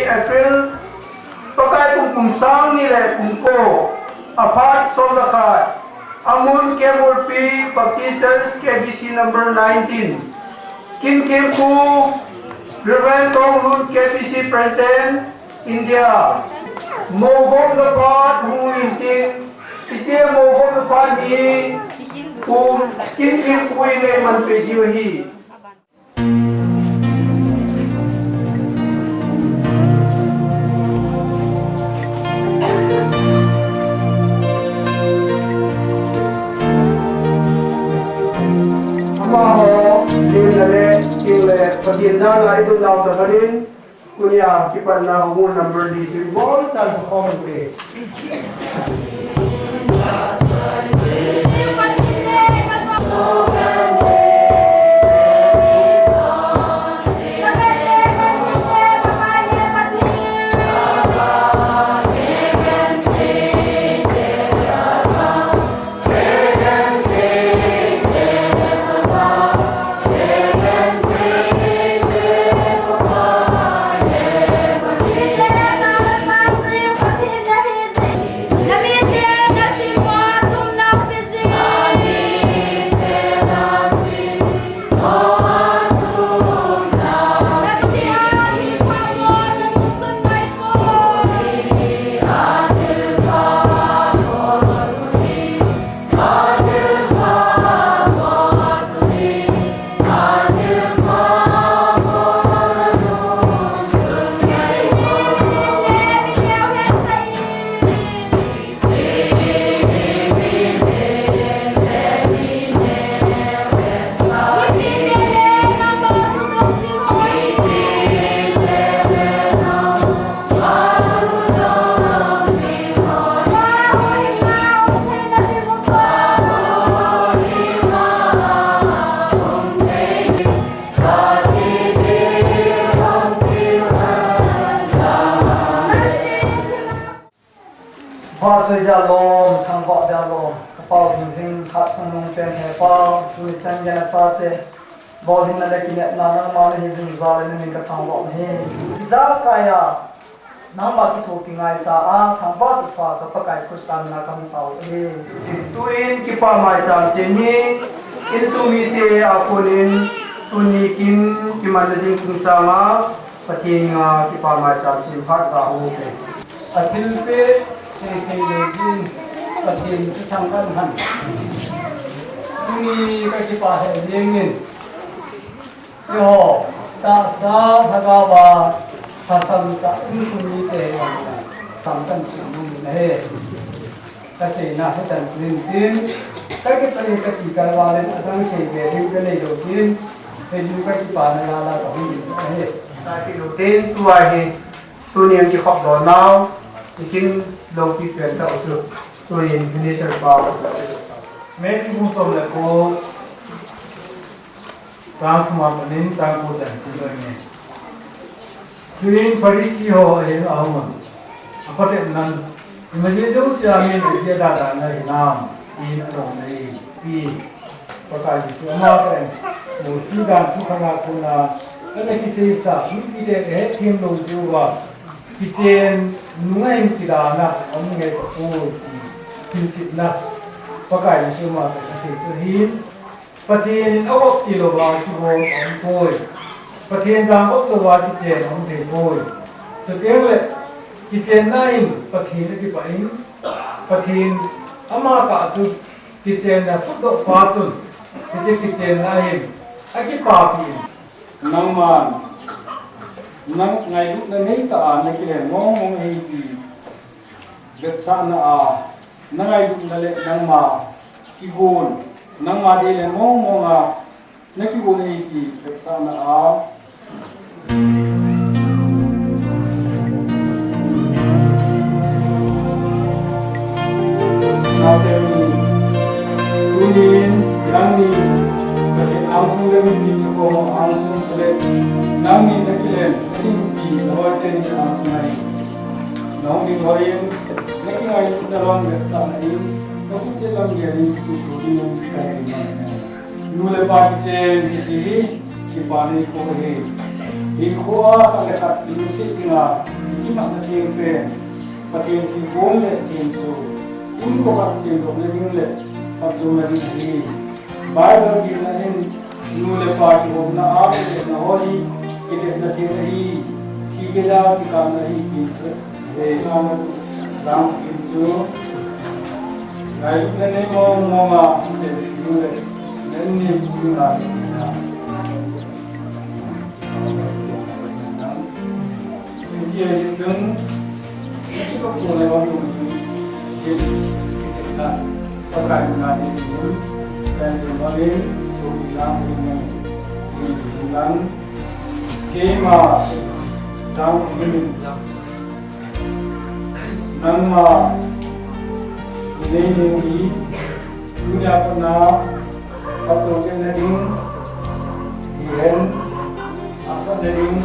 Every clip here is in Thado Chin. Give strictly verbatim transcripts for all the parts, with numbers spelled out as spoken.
April, Pakai kum kum sang ni le kum ko, aphat som le khat, amun Kemurpi Baptist Church K B C number nineteen. Kin Kim Pu, Reverend Tong Lun K B C President, India. Mogom le phat hung in tin, hiche mogom le phat hi, kum Kin Kim Pu in eiman pe diu ahi. Amaho, lim le, king le, Pathen jal a i tun nau ta khanin, Tunia kipatna houbung number li chu ibol chan chu khom ute. Vahchoi dia lom, thangvah dia lom, ka Pau Thingjing, Khatsung Lungpen Hepa, tuni chan geiya nachate, bol hinna le kinepna nangma nahi jing jal in namin ka thangvah u ahi. Ijakai a, nangma kithopi ngaicha a, thangvah thupha ka Pakai Christa mina kahung tao u ahi. Tuin kipa maicham chen hi, insung mite a konin, tuni kin kimanna ding chungchang a, Pathen henga kipa maicham chen phat ga hung u hite. Athilpeh, sei thei lou ding, Pathen thuthang kahin han. Tuni kakipa hel jengin. Eiho, tahsa lhagao a, lhasam tah insung mite, thangvah kahin sim nom in ahi. Kaseina hichan chu hin tin, kakipah e kati kal val in adang sei be ding kanei lou tin, hijeh in kakipana lala kahung in ahi. Kati lou tin, tua hi, tunin kikhop lou nau, ikin loupi pen tau chu, tuin minister pa. Matthew bung som le ko, chang thum a panin chang ko chan sim lou inge. Chuin Pharisee ho ahin ahung un, aphatep nan, imacha jouse a min ajih adah dan ahinam, tin adong e, ati. Pakai Jesu amatah in, Mosi dan thukhang a kona, ana kiseisa, mipite kahethem lou jeh uva, kichen nung ahin kidan a, aum ngai tapoi, ti. Hilchetna, Pakai Jesu amatah in asei chu ahin, Pathen in avop ti louva kigong aum poi. Pathen jang vop louva kichen aum thei poi. Chuteng le, kichenna in Pathen akipah in, Pathen amatah chu kichenna phutdoh pa chun, hiche kichenna in akipapi in. Nangman, nang ngailutna neitah a nakilen mong mong ahi ti vetsahna a, nangailutna le nangma kigon, nangma deilen mong mong a nakigon ahi ti vetsahna a. Naote, tunin nangni Pathen angsung le mipi kikhom angsung le nangni nakilen, nakipi, nahoite ni angsung ahi. Nahung ding loi in, nakingailutna le navetsahna in, nakhut chet lam gel in, suhthou ding in, kahin mang e. Nu le pa kichen, kiti hi, kipa nei kho ahi. Hinkhoa khat le khat lungset dinga ikimatna theng pen Pathen thilbol le thengso, hinkho khat semdohna ding le phatchomna ding ahi. Bible gilna in nu le pa kihopna a kidetna ho hi kidetna theng ahi, thi gilna kikapna ahi, tin. He, Ram Kim chu ngailutna nei mong monga hung tel ding le, nen ni hung na ding na. Hiti ahi chun, hiti ko ko le wa ko ni, hiti na, Pakai na ni ni, pen de wa ni, so ki na ni ni, ni ni lang, keima, Ram Kim ni. Nangma, nei nei hi, tunia pat a, phatchomna ding, hihen, hahsatna ding,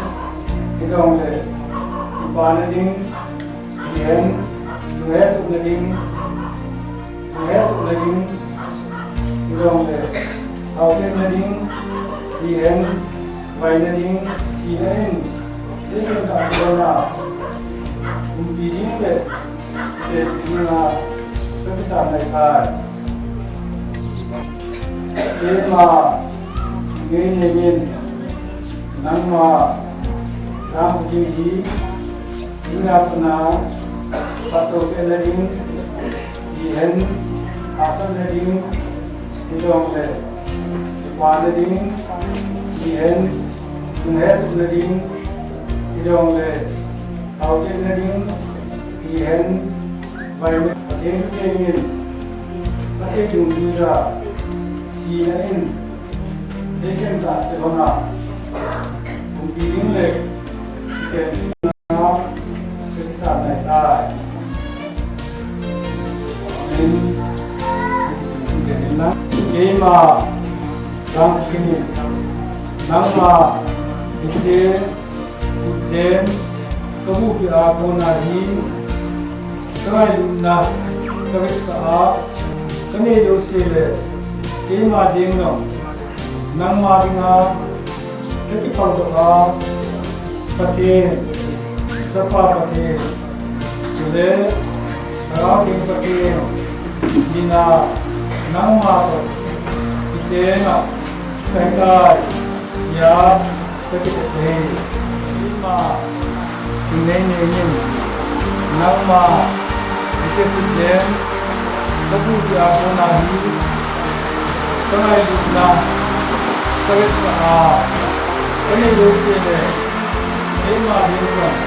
hijongle, kipana ding, hihen, lunghesohna ding, lunghesohna ding, hijongle, haosetna ding, hihen, vaina ding, thina in, thina in ka sona, umpi ding le, Chen tina, kakisah nai tai. Keima, nei nei in, nangma, Ram Kim hi, tunia pat a, phatchomna ding, hihen, hahsatna ding, hijongle, kipana ding, hihen, lunghesohna ding, hijongle, haosetna ding, hihen, vaina, Pathen thuteng in, asei dungjuija, thina in, leiset a se lona, umpi ding le, chen tina, kakisah nai tai. Amen. Keima, Ram Kim in, nangma, hiche, hichen, kabupi a kona hi, kangailutna, kavetsah a, kanei jouse le, keima ding jong, nangma dinga, kakipangdoh a, Pathen, Chapa Pathen, chule, Lhagao Theng Pathen, mina, nangma toh, kichenga, kahitai, tia, kakipah e. Keima, nei nei in, nangma, hiche thuteng, kabupi a kona hi, kangailutna, kavetsah a, kanei jouse le, keima ding jong,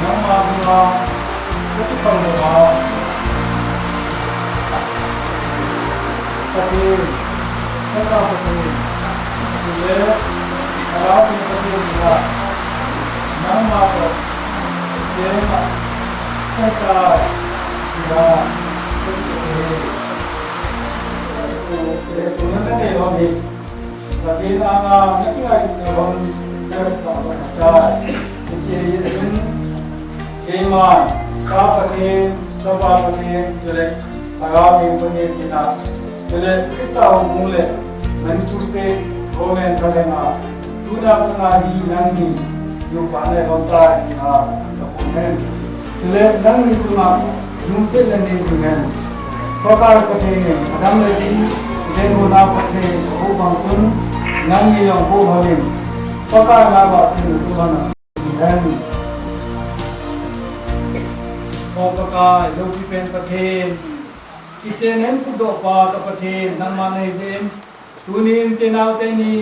nangma dinga, kakipangdoh a, Pathen, Chapa Pathen, chule, Lhagao Theng Pathen dinga, nangma toh, kichenga, kahitai, tia, kakipah e. Pathen anga nakingailutna lhon kavetsah lhon ahitai. Hiti ahin, keima, Cha Pathen, Chapa Pathen, chule, Lhagao Theng Pathen tina, chule, Christa Houbung le, Manipur State, Government Thalenga, tuna tuna hi nangni, nupa nai lhon tai tina, kaphon ahi. Chule, nangni chunga, lungsetna nei jing hen. Pakai Pathen in, adang le din, lenggam a Pathen, ahou bang chun, nangni jong hou lhon in, Pakai nava chun, hou lhon in. Amen. O Pakai, loupi pen Pathen, kichen hen putdoh pa ka Pathen, nangma nahi jeh in, tunin chenau teni,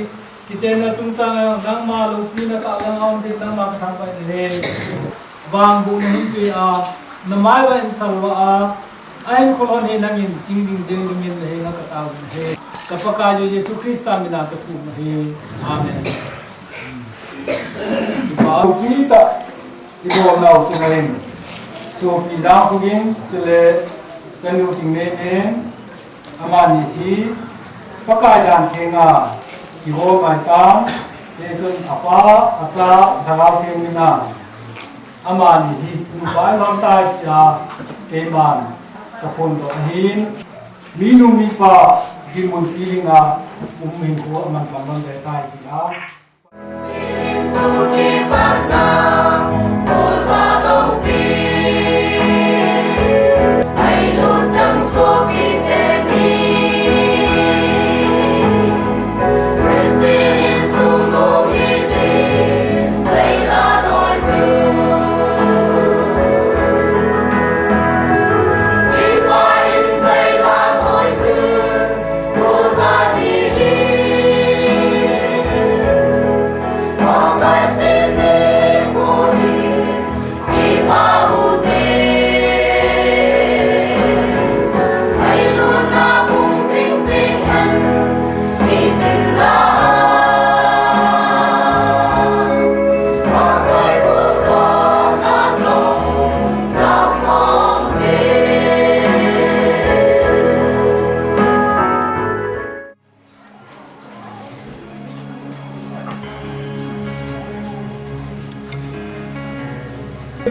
kichenna chungchang a nangma loupina ka lang a um jeh in nangma ka thangvah in ahi. Vangbohna hun tui a, namai va in salvah a, ahin kholhon hi nangin, ching jing jing dingin nahenga ka taovin ahi. Ka Pakai Jesu Christa mina ka thum ahi. Amen. Kipa, loupitah, ibolnau chunga hin, sopi Jangkhogin, chule, chanu Tingneinei, amani hi, Pakai dan thenga, kihou mai tan, hichun apa, acha, Lhagao Theng mina, amani hi, nupa ilhon tai tia, keiman, kaphondoh ahin, minu mipa, dinmun feeling a, um hinkho amantam lhon ding tai tia.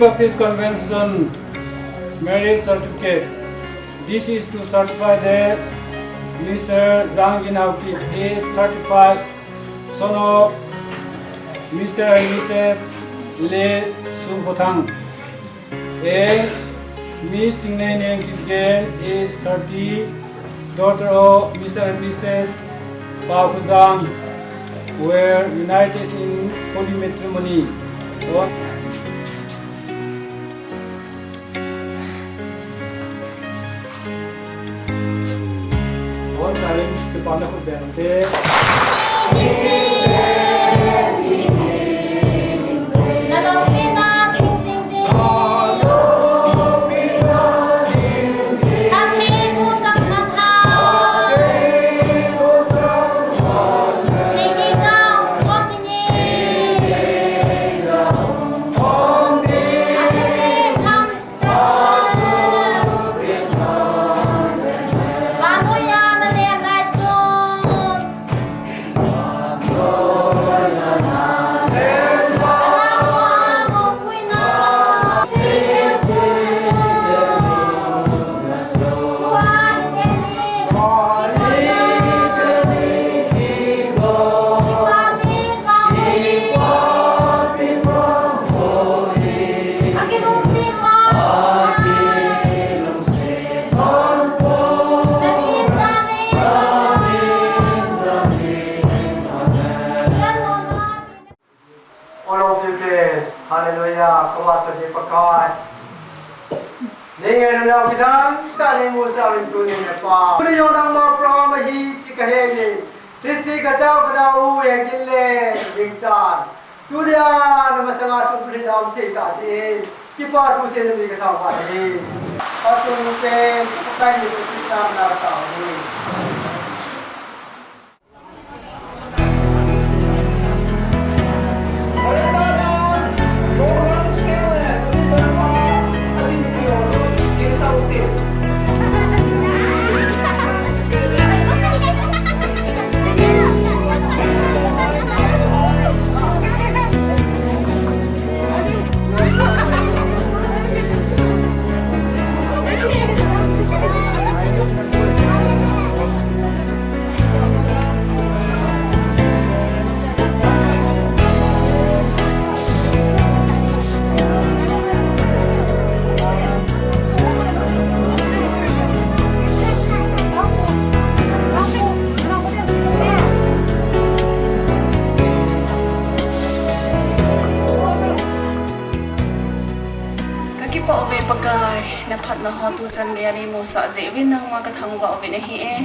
Baptist Convention marriage certificate. This is to certify that Mister Jang Gin Haokip is certified son of Mister and Missus Le Sum Phothang. And Miss Tingneineng Kipgen, age thirty, daughter of Mister and Missus Pakhuzang, were united in holy matrimony. All, all silent, the partner could be All of you can. Hallelujah. Kaba cha je Pakai. Ni ngai na lau kidang, ka ni mu sa rin tu ni na pa. Tuni jong nangma program hi ti ka he ni. Ti si ka chao ka dau u ya gin le, ding chan. Tunia na masanga sung tu ni dau te ka ti. Kipa tu se ni ka thau ba ni. Pa tu ni te, Pakai Jesu Krista na ka thau ni. Ka kipah uve Pakai, na phatna ho tuchan gei a nei musah jeh uvin nangma ka thangvah uvin ahi e.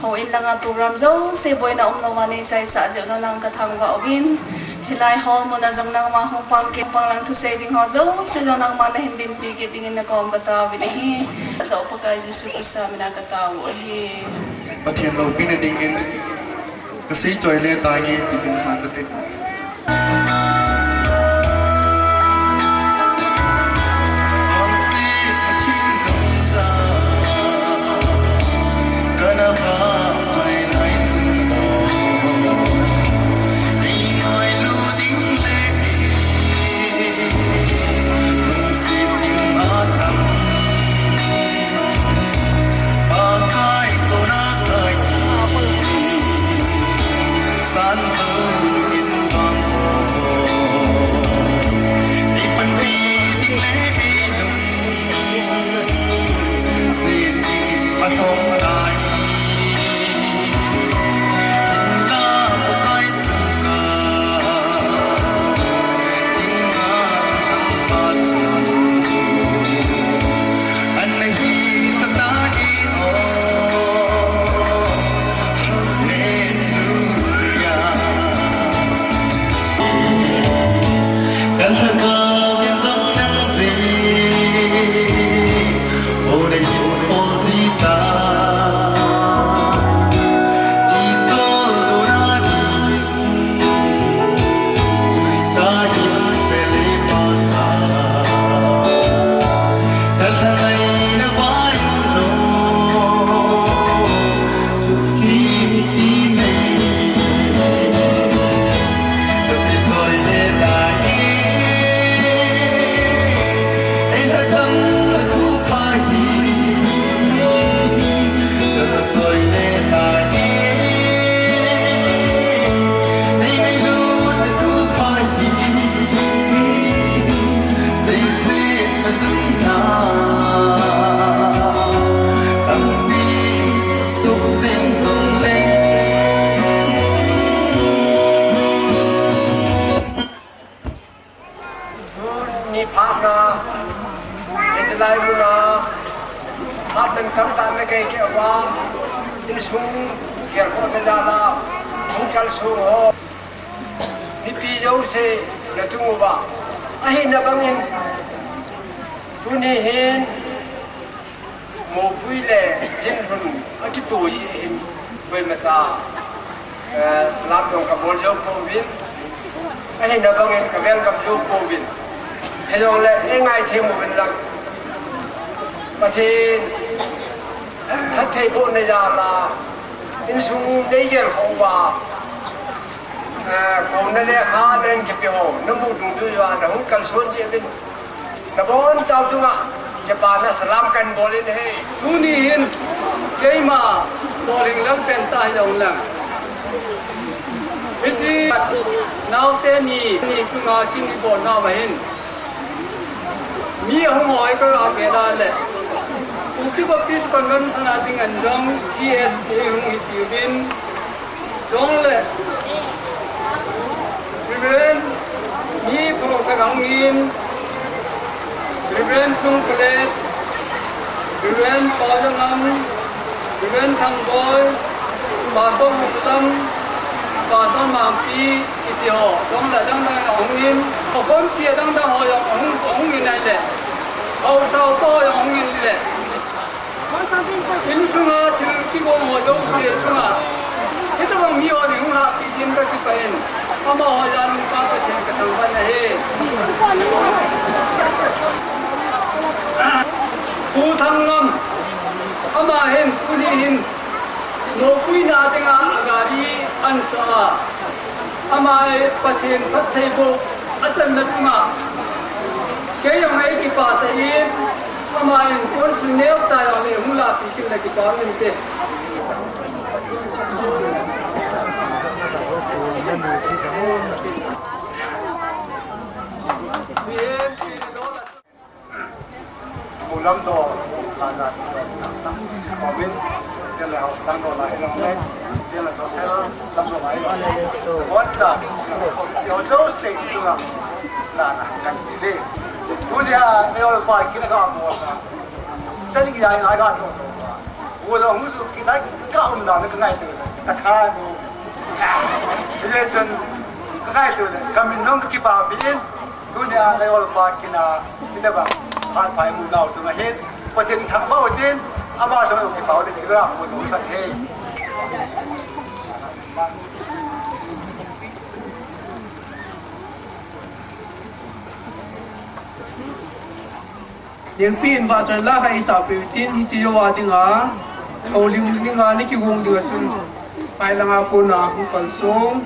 Houin langa program jouse boina umlouva nei chaisah jeh u nang ka thangvah uvin. Hilai hall muna jong nangma hung pang kit, pang lang thusei ding ho jouse jong nangma na hin dinpi kit dingin na kom ka taovin ahi. Lou Pakai Jesu Krista mina ka tao u ahi. Pathen loupina dingin ka sei choi le tange, ti chun san ka te. Tuni phatna, hiche lai muna, phat dang tamtah na kei kei uva, insung gelkhohna jal a, hung kalsong ho, mipi jouse na chung uva, ahina bangin, tuni hin, Mopui le Jinlhun akitoi ahin, koimacha, eh, salam jong kabol jou pouvin, ahina bangin ka welcome jou pouvin. Hijongle, eingai thei uvin lang. Pathen phattheibohna jal a, insung nei gelkhoh uva, eh, kouna le kha nahin kipe ho, namu dungjui uva, nahung kalson jeh uvin. Nabonchau chunga, kipana salam kahin bol in ahi. Tuni hin, keima, bol hing lang pen ta hijongleng. Hiche, naote ni, ni chunga kin ibol nauva hin. Mi ahung hoi ka ga ve da le. Kuki Baptist Convention a ding an jong, G S A hung hi pi uvin. Chule, Reverend Mi Pho ka hung in, Reverend Chung Kulet, Reverend Paul Jangam, Reverend Thangboi, Pastor Muklam, Pastor Mangpi, kiti ho, chule dang dang hung in, houkhompi dang dang ho jong hung, hung in le, haosa ho jong hung in le. Insunga thil kigong ho jouse chunga, hitobang mi ho nei hung lhahpi jin kakipah in, amaho jal in ka Pathen kathangvah in ahi. Pu Thangngam, ama hin, tuni hin, mopuina dinga agari anchoh a, ama hi Pathen phattheiboh achanna chunga, kei jong eikipasah in, ama in council neocha jong le hung lahpi kit le kipa um inte. Pu Lamdol, Raja Thangdol, Thangdol, Komin, Tele House Lamdol la inong le, Tele Social Lamdol la inong le. Boncha, yo jo se chunga, sana, kan le. Tudia, yo pa kina ka mo sa. Chani ya na ga to. Wo lo hu su kina ka um na ka ngai tu. Ka tha ko. Ye chun ka ngai tu. Ka min nong ka kipa bin. Tunia lei ol pa kina, hitobang phat pha imu nau chunga hin, Pathen thangvah utin, ama jong kipah utin, kipah utin, kipah utin. Lengpi in vahchoi lah a isah peh utin, hiche jou a dinga, houlim dinga, nei kigong dinga chun, Phailanga kona hung kalsong,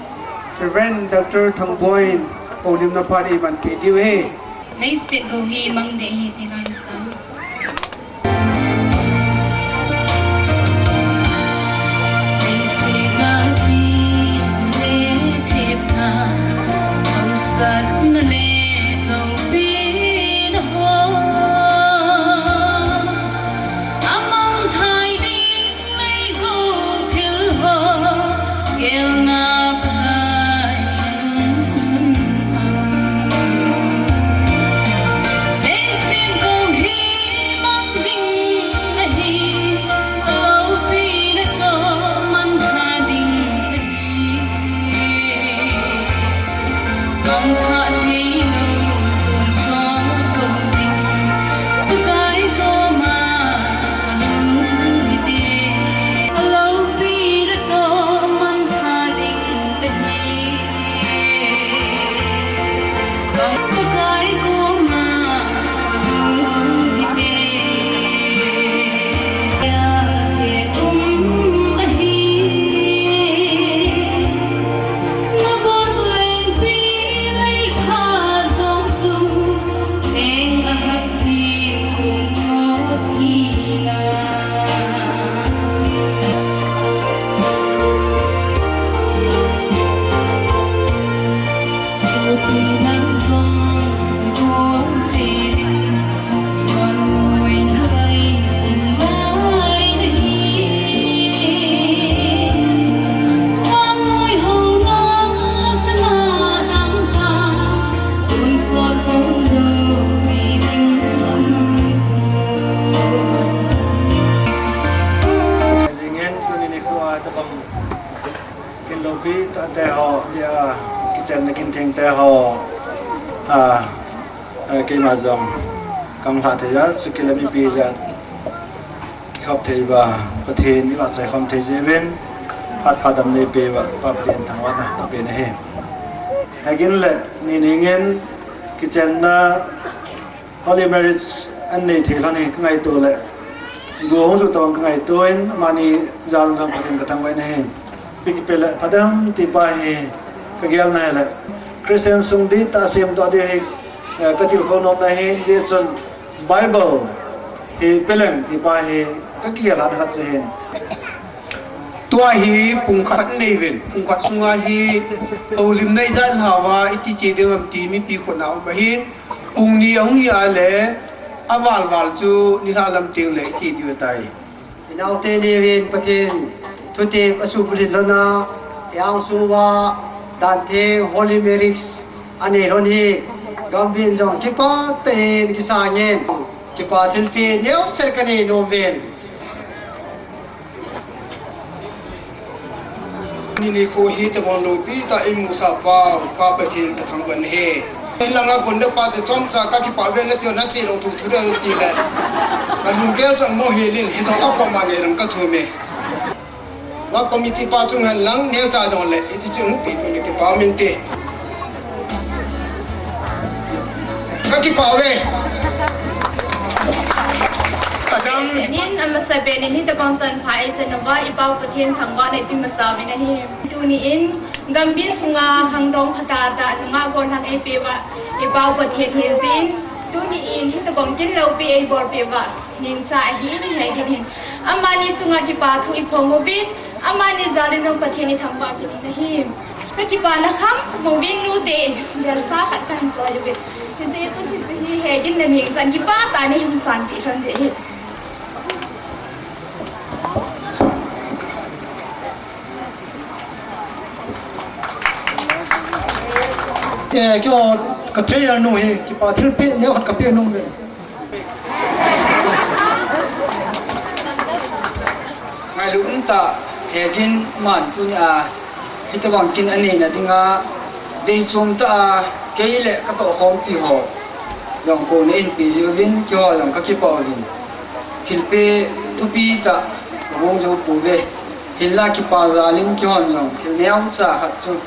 Reverend Doctor Thangboi in houlimna phat eiman peh diu ahi. Leiset gou hi mang ding ahi ti vang sa. Leiset gou hi mang ding ahi ti vang sa. Hausatna le loupina ho. Amang thai ding Jingin tuni nikho a tabang kin loupi tah te ho, dia kichenna kin theng te ho, a, a, keima jong kang lha thei a, chukit le mipi jat khop thei uva, Pathen i vahchoi khom thei jeh uvin, phat pha dam neipe uva, Pa Pathen thangvahna kape nahi. Hegin le, ni ningin, kichenna, Holy Marriage an nei thei lhon hi ka ngaito le, go hung ju tobang ka ngaito in, amani jal jong Pathen ka thangvah in ahi. Ipi kipe le phadem ti pa hi ka gel na le, Christian sung dihtah semdoh diu hi, eh, ka tilkhou nom na hi, hijeh chun Bible hi peleng ti pa hi ka kigel lhahna khat chu ahi. Tua hi pung khat nei uvin, pung khat sunga hi houlimna ijat lhauva iti che ding ham ti mipi khut na um ahin, pung ni ahung hi a le, aval val chu nilhah lam teng le iti diu ahitai. Inaote neuvin Pathen thutep asubulhit lhon a, i-ang sung uva dan theng Holy Marriage anei lhon hi, gambih in jong kipah tah in kisang in, kipa thilpeh neocha ka nei nom uvin. Ni nikho hi tabang loupi tah in imusah pa, Pa Pathen ka thangvah in ahi. Hilanga kon de pa chu chomcha ka kipah uve nati na che lou thu thu de ti le. Ka lunggel chang mo hi lin hi chang ka pa ma nge ram ka thu me. Wa committee pa chung hen lang neocha jong le, hiche chu hung pi pi le kipa um inte. Ka kipah uve. Senin, amasa pen in hitabang chan pha eisah nauva, i Pau Pathen thangvahna ipe masa uvin ahi. Tuni in, gambih sunga khangdong phatah tah nungah gollhang eipeh uva, i Pau Pathen hi jin. Tuni in, hitabang kin loupi eibolpeh uva. Ningcha ahin, hegin hin. Amani chunga kipa thu iphong uvin, amani jal in jong Pathen ithangvah kit in ahi. Ka kipana kham, mo vin nu te, belsa khat kan soi uvin. Hijeh chun hiche hi, hegin le ningchan kipah tah in eihin sanpeh lhon ding ahi. Eh, keiho ka trailer nu hi, kipa thilpeh neokhat kapeh nom uve. Ngailut umtah, hegin aman tunia, hitabang kin anei na dinga, deichom tah a, kei le ka tohkhompi ho jong kouna einpeh jeh uvin, keiho jong ka kipah uvin. Thilpeh thupi tah ka gong jou pouve. Hinla kipa jal in keihon jong thil neocha khat chu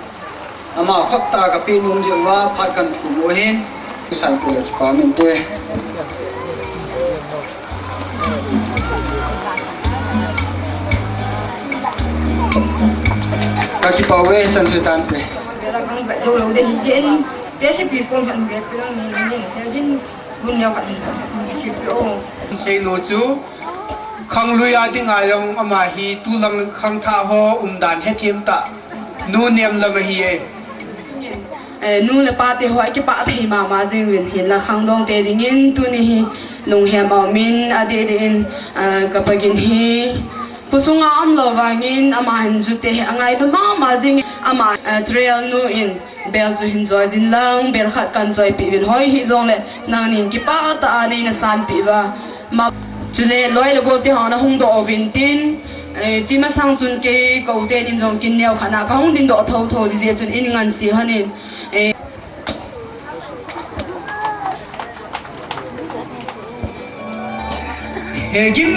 ama khut tah a kapeh nom jeh uva phat kan thum u ahin. Kisan peh le kipa um inte. Ka kipah uve, chan chu tante. Seinu chu khanglui a dinga jong ama hi tulang khangthah ho umdan hethem tah. Nu nem lam ahi e. Eh, nu le pa te ho akipah thei mama jing uvin hinla khangdong te dingin tuni hi lunghem a um in adeh deh in, eh, ka pagin hi khosunga umlou vangin ama hin jute hi angailut mama jing ama, eh, trailer nu in bel chu hin joi jin lang bel khat kan joipeh uvin hoi hijongle nangnin kipah tah a neina sanpeh uva. Ma, chule loi le gol te ho nahung doh uvin tin, eh, chi masang chun kei ka u tenin jong kin neokhat na kahung dingdoh thotho ding jeh chun in ngansi lhonin, eh. Hegin,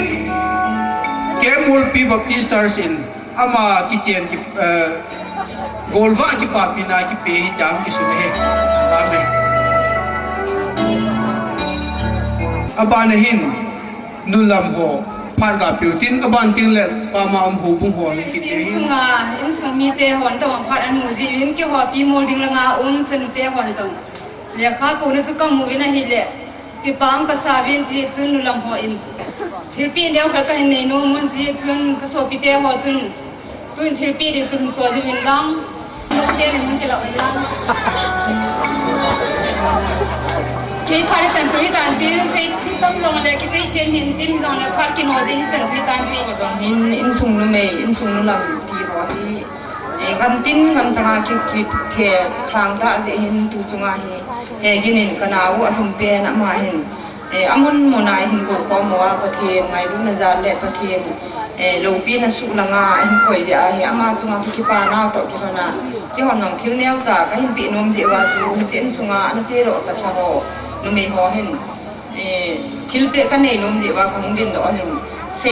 Kemulpi Baptist Church in ama kichen ki, eh, golvah kipapina kipe hi tang kisun ahi. Amen. Abana hin, nu lam ho, phat gapeh u tin, aban teng le, pama um houbung ho, hin kiti. Insunga, insung mite hon, tobang phat anu jeh uvin, keiho Pimol ding langa um, chanu te hon jong. Lekha kouna chu kamu uvin ahile, kipa um kasa uvin jeh chun nu lam hon. Thilpeh neokhat kahin nei nom un jeh chun, ka sopite ho chun. Tun thilpeh ding chu hin cho jing uvin lang. Nute min hin kila uvin lang. Phat ichan chu hitan tin, sei thil tam jongle, kisei them hih in tin, hijongle phat kino jeh hichan chu hitan tin. Jong hin, insung numei, insung nulam ti ho hi, eh, gamtin gamchanga ki, kithethang tah jeh hin tu chunga hi, hegin in kanao alhum pen ama hin, eh, amun muna hin kou khom uva Pathen ngailutna jal le Pathen, eh, loupina suh langa ahin koi jeh ahi, ama chunga kakipa nau toh kilhona, keihon jong thil neocha kahin peh nom jeh uva chu, hiche insunga ana chedoh tasa ho, numei ho hin, eh, thilpeh kanei nom jeh uva kahung dindoh ahin, se